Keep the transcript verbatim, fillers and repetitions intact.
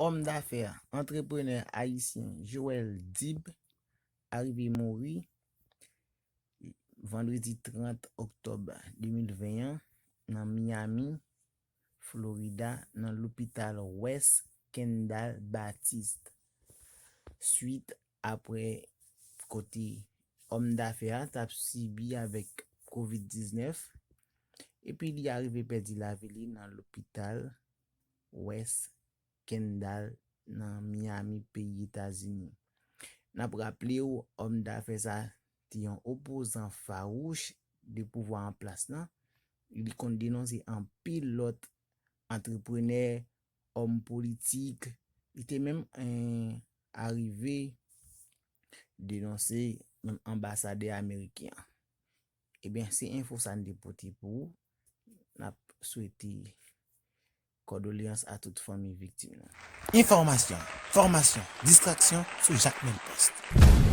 Òm dafè, antreprenè ayisyen Joel Dib arive mouri vandredi trant oktòb de mil ven an nan Miami, Florida, nan lopital West Kendall Baptist, swit apre kote òm dafè a t ap sibi avèk kovid diznèf, epi li arive pèdi lavi li nan lopital West Kendall nan Miami, peyi Etazini. N ap raple w, òm dafè sa te yon opozan fawouch de pouvwa an plas lan. Li konn denonse anpil lòt antreprenè, òm politik. Li te menm eh, arive denonse menm anbasadè ameriken an. Ebyen, se enfo sa n te pote pou ou. N ap swete kondoleyans a tout fanmi viktim nan. Enfòmasyon, fòmasyon, distraksyon sou Jakmèl Post.